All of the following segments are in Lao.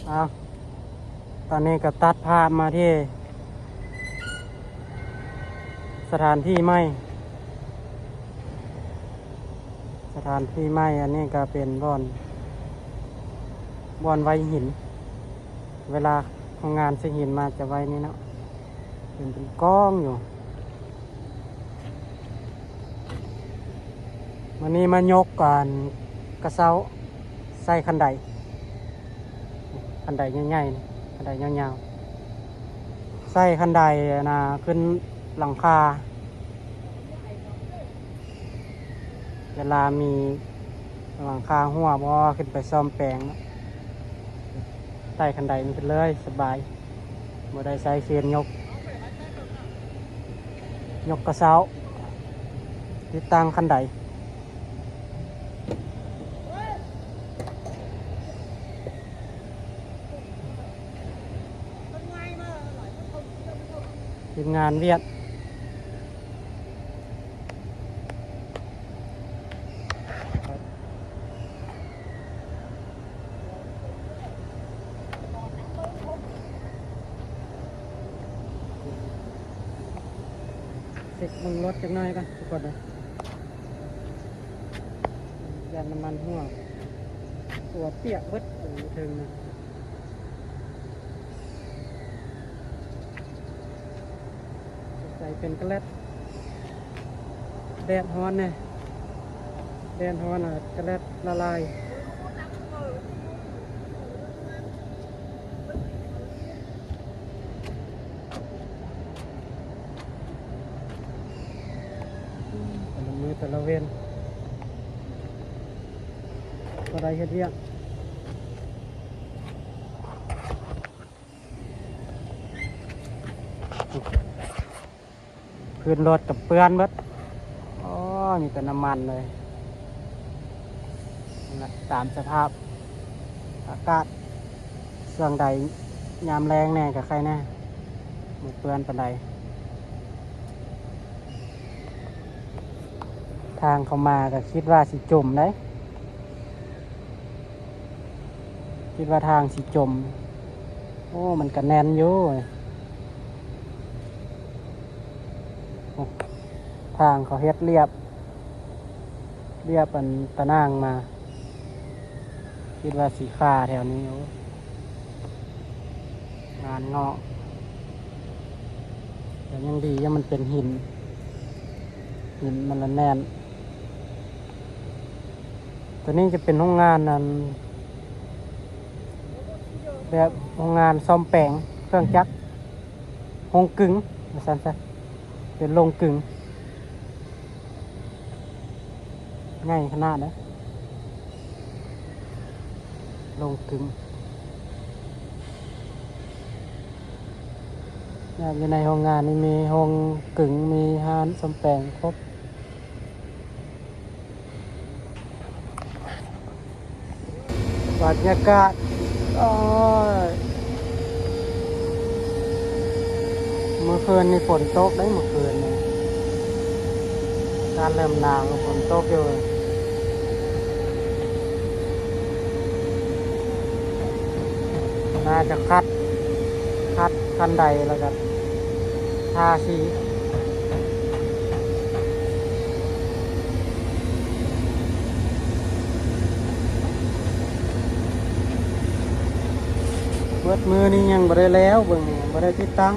ເອົາ ຕອນນີ້ກໍຕັດພາບມາທີ່ສະຖານທີ່ໃໝ່. ສະຖານທີ່ໃໝ່ອັນນີ້ກໍເປັນບ່ອນ ບ່ອນໄຫວ້ຫີນ. ເວລາໂຮງງານຊື້ຫີນມາຈະໄຫວ້ນີ້ເນາະ ເປັນ ເປັນກອງຢູ່. ມື້ນີ້ມາຍົກອັນກະເຊົາໃສ່ຄັນໄດ, ຄັນໄດໃຫຍ່ໆ ຄັນໄດຍາວໆ ໃສ່ຄັນໄດນະ ຂຶ້ນຫຼັງຄາ. ເວລາມີຫຼັງຄາຮົ່ວບໍ່ ຂຶ້ນໄປສ້ອມແປງເນາະ, ໄຕ່ຄັນໄດມັນຂຶ້ນເລີຍ ສະບາຍ. ບໍ່ໄດ້ໃຊ້ເຄນຍົກ, ຍົກກະເຊົ້າ ຕິດຕັ້ງຄັນໄດ. ທີມງານວຽກ ເຊັກເບິ່ງລົດຈັກໜ່ອຍກ່ອນທຸກຄົນເດີ, ຢ້ານນ້ຳມັນຮົ່ວ ຕົວປຽກເບິດ ເທິງນະ. ໃສ່ເປັນກະແລັດ ແດດຮ້ອນແດ່ ແດດຮ້ອນ ອາ ກະແລັດລະລາຍ. ແຕ່ລະມື້ແຕ່ລະເວັນ ບໍ່ໄດ້ເຮັດວຽກ. ພື້ນລົດກໍເປື້ອນເບິດ. ອໍ ມີແຕ່ນ້ຳມັນເລີຍ. ນັ້ນແຫຼະ ຕາມສະພາບອາກາດ. ຊ່ວງໃດຍາມແລ້ງແດ່ກໍໄຄແດ່ ບໍ່ເປື້ອນປານໃດ. ທາງເຂົ້າມາກໍຄິດວ່າຊິຈົມເດ້. ຄິດວ່າທາງຊິຈົມ. ໂອ້ ມັນກະແໜ້ນຢູ່. ໂອ້ ທາງເຂົາເຮັດລຽບ ລຽບອັນຕະໜ່າງມາ. ຄິດວ່າຊິຄາແຖວນີ້. ໂອ້ ງານເງາະ ແຕ່ຍັງດີ ຍັງມັນເປັນຫີນ ຫີນມັນລະແໜ້ນ. ຕົວນີ້ຈະເປັນໂຮງງານອັນ ແບບໂຮງງານສ້ອມແປງເຄື່ອງຈັກ ໂຮງກຶງວ່າຊັ້ນຊະ ເປັນໂຮງກຶງ ໃຫຍ່ຂະໜາດເດ້ ໂຮງກຶງ. ແບບຢູ່ໃນໂຮງງານນີ້ມີໂຮງກຶງ ມີຮ້ານສ້ອມແປງຄົບ. ບັນຍາກາດ ໂອ້ຍ ມື້ຄືນນີ້ຝົນຕົກເດ້ ມື້ຄືນນີ້ ອາກາດເລີ່ມໜາວ ຝົນຕົກຢູ່. ໜ້າຈະຂັດ ຂັດຄັນໄດ ແລ້ວກໍທາສີ. ເບິດມື້ນີ້ຍັງບໍ່ໄດ້ແລ້ວ ເບິ່ງນີ້ ຍັງບໍ່ໄດ້ຕິດຕັ້ງ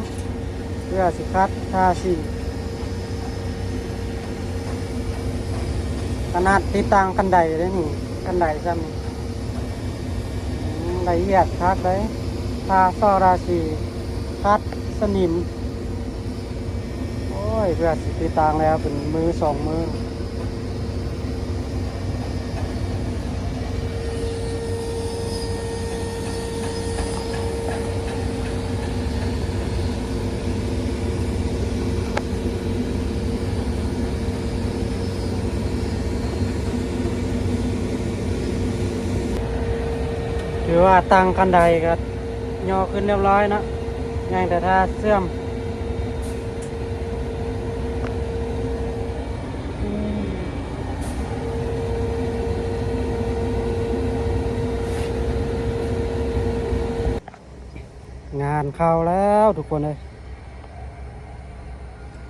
ເພື່ອຊິຂັດທາສີ. ຂະໜາດຕິດຕັ້ງຄັນໄດເດ້ນີ້ ຄັນໄດຊ້ຳນີ້ ອືມ ລະອຽດຄັກເດ້ ທາຊໍລາສີ ຂັດສະໜິມ. ໂອ້ຍ ເພື່ອຊິຕິດຕັ້ງແລ້ວເປັນມື້ສອງມື້. ຖືວ່າຕັ້ງຄັນໄດກໍຍໍຂຶ້ນຮຽບຮ້ອຍເນາະ ຍັງແຕ່ຖ້າເຊື່ອມ. ອືມ ງານເຂົ້າແລ້ວທຸກຄົນເອີຍ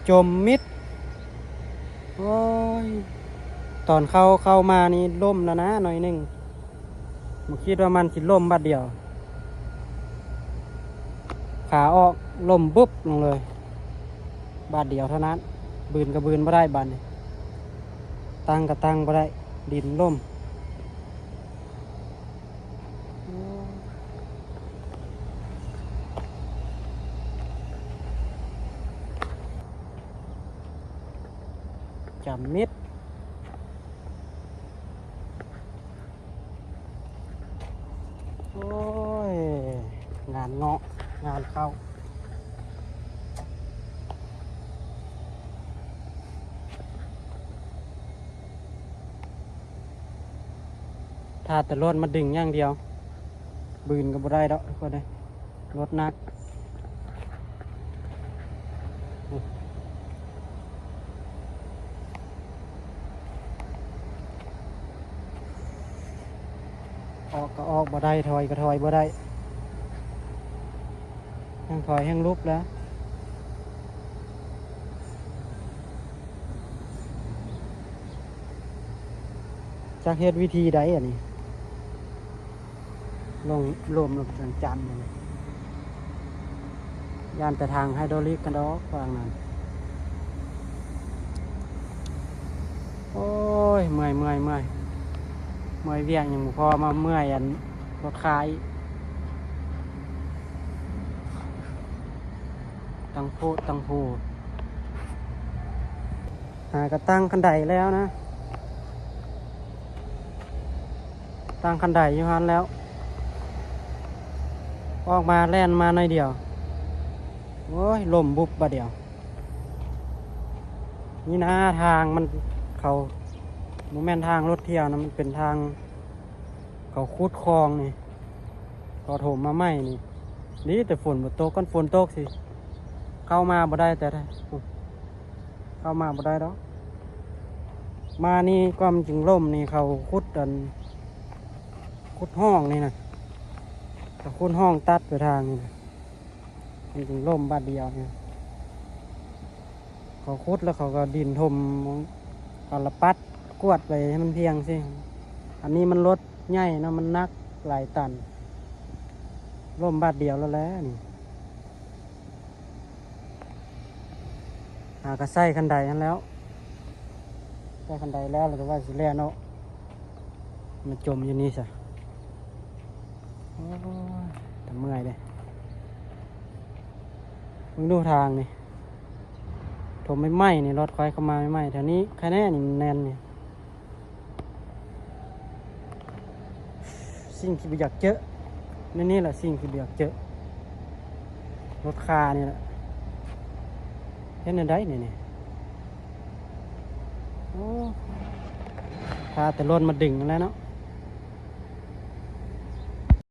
ຈົມມິດ. ໂອ້ຍ ຕອນເຂົ້າ ເຂົ້າມານີ້ລົ້ມແລ້ວນະໜ້ອຍໜຶ່ງ, ບໍ່ຄິດວ່າມັນຊິລົ້ມບາດດຽວ. ຂາອອກລົ້ມບຶບລົງເລີຍ ບາດດຽວເທົ່ານັ້ນ. ບືນກໍບືນບໍ່ໄດ້ບາດນີ້, ຕັ້ງກໍຕັ້ງບໍ່ໄດ້, ດິນລົ້ມ. ຈຳມິດ. ໂອ້ຍ ງານເງາະ ງານເຂົ້າ. ຖ້າແຕ່ລົດມາດຶງຢ່າງດຽວ, ບືນກໍບໍ່ໄດ້ດອກທຸກຄົນເອີຍ, ລົດໜັກ. ອອກກໍອອກບໍ່ໄດ້, ຖອຍກໍຖອຍບໍ່ໄດ້, ແຮ່ງຖອຍແຮ່ງຫຼຸບແລ້ວ. ຈັກເຮັດວິທີໃດອັນນີ້? ລົງ ລົມລົງຈັນໆ ຢ້ານແຕ່ທາງໄຮໂດຣລິກກັນດອກວ່າງນັ້ນ. ໂອ້ຍ ເມື່ອຍ ເມື່ອຍ ເມື່ອຍ ເມື່ອຍວຽກຍັງບໍ່ພໍ ມາເມື່ອຍອັນລົດຄາອີກ. ຕັ້ງໂພດຕັ້ງໂພດ ຫາກະຕັ້ງຄັນໄດແລ້ວນະ, ຕັ້ງຄັນໄດຢູ່ຫັ້ນແລ້ວ, ອອກມາແລ່ນມາໜ້ອຍດຽວ ໂອ້ຍ ລົ້ມບຸບບາດດຽວ. ນີ້ນະ ທາງມັນ ເຂົາ ບໍ່ແມ່ນທາງລົດທ່ຽວນະ, ມັນເປັນທາງ ເຂົາຂຸດຄອງນີ້ ເຂົາຖົມມາໃໝ່ນີ້. ດີແຕ່ຝົນບໍ່ຕົກ, ຄັນຝົນຕົກຊິເຂົ້າມາບໍ່ໄດ້ແຕ່ ເຂົ້າມາບໍ່ໄດ້ດອກ. ມານີ້ຄວາມຈິງລົ້ມນີ້ ເຂົາຂຸດອັນ ຂຸດຮ່ອງນີ້ນະ, ເຂົາຂຸດຮ່ອງຕັດໄປທາງນີ້ນະ, ມັນຈຶ່ງລົ້ມບາດດຽວນີ້. ເຂົາຂຸດແລ້ວເຂົາກໍດິນຖົມ ເຂົາລະປັດກວດໄປໃຫ້ມັນພຽງຊີ້. ອັນນີ້ມັນລົດໃຫຍ່ເນາະ, ມັນໜັກຫຼາຍຕັນ, ລົ້ມບາດດຽວແລ້ວແຫຼະນີ້. ຫາກໍໃສ່ຄັນໄດຫັ້ນແລ້ວ, ໃສ່ຄັນໄດແລ້ວ ແລ້ວກໍວ່າຊິແລ່ນເນາະ, ມາຈົມຢູ່ນີ້ຊະ. ໂອ້ຍ ຕາເມື່ອຍເດ້. ເບິ່ງດູທາງນີ້ ຖົມໃໝ່ໆນີ້, ລົດຂ້ອຍເຂົ້າມາໃໝ່ໆ ແຖວນີ້ຄະແນະນີ້ ມັນແໜ້ນນີ້. ສິ່ງທີ່ບໍ່ຢາກເຈີ ໃນນີ້ແຫຼະ ສິ່ງທີ່ບໍ່ຢາກເຈີ ລົດຄານີ້ແຫຼະ. ເຮັດແນວໃດນີ້ ນີ້? ໂອ້ ຖ້າແຕ່ລົດມາດຶງຫັ້ນແຫຼະເນາະ.